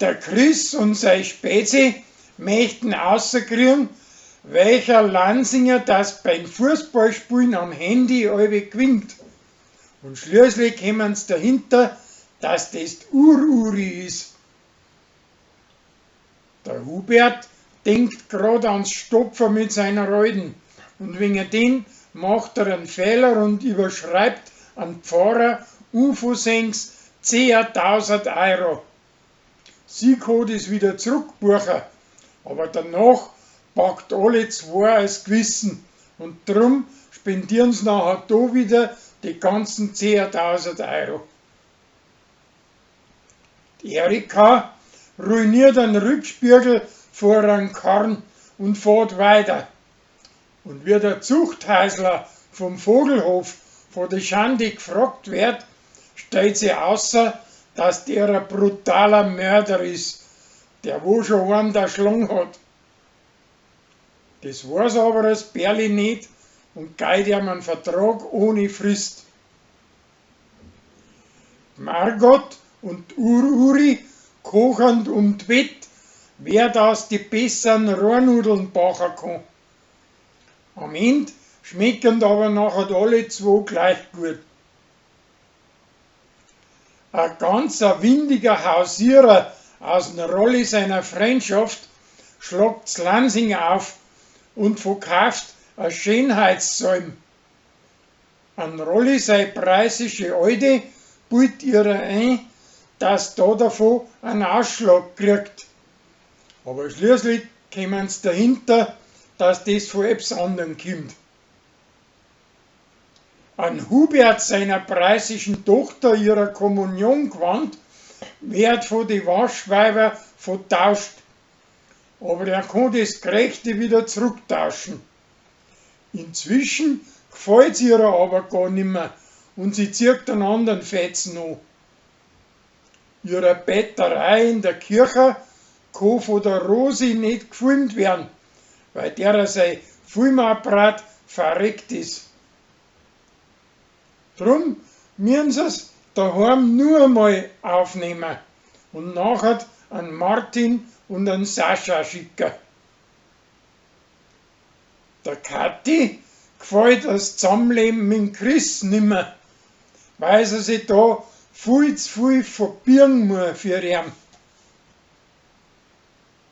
Der Chris und sei Spezi möchten außerkriegen, welcher Lansinger das beim Fußballspielen am Handy allweil gewinnt. Und schließlich kommen's dahinter, dass das Ur-Uri ist. Der Hubert denkt grad ans Stopfen mit seiner Alten und wegen den macht er einen Fehler und überschreibt an Pfarrer unversehens 10.000 Euro. Sie kann das wieder zurückbuchen, aber danach packt alle zwei als Gewissen und drum spendieren sie nachher da wieder die ganzen 10.000 Euro. Die Erika ruiniert einen Rückspiegel vor einem Karren und fährt weiter. Und wie der Zuchthäusler vom Vogelhof vor der Schande gefragt wird, stellt sie außer, dass der ein brutaler Mörder ist, der wo schon einen erschlagen hat. Das weiß aber das Berli nicht und gibt ihm einen Vertrag ohne Frist. Margot und Ur-Uri kochend um d'Wett, wer das die besseren Rohrnudeln backen kann. Am Ende schmecken aber nachher alle zwei gleich gut. Ein ganz windiger Hausierer aus dem Rolli seiner Freundschaft schlagt's Lansing auf und verkauft ein Schönheitssalm. An Rolli sei preußische Alte bildet ihrer ein, dass da davon einen Ausschlag kriegt. Aber schließlich kommen's dahinter, dass das von etwas anderem kommt. An Hubert seiner preußischen Tochter ihrer Kommunion gewandt, wird von die Waschweiber vertauscht. Aber er kann das Gerechte wieder zurücktauschen. Inzwischen gefällt's ihr aber gar nimmer und sie zieht einen anderen Fetzen an. Ihre Betterei in der Kirche kann von der Rosi nicht gefilmt werden, weil derer sein Filmapparat verreckt ist. Drum müssen sie's daheim nur einmal aufnehmen und nachher an Martin und an Sascha schicken. Der Kathi gefällt das Zusammenleben mit Chris nimmer, weil sie sich da viel zu viel verbirgen muss für ihn.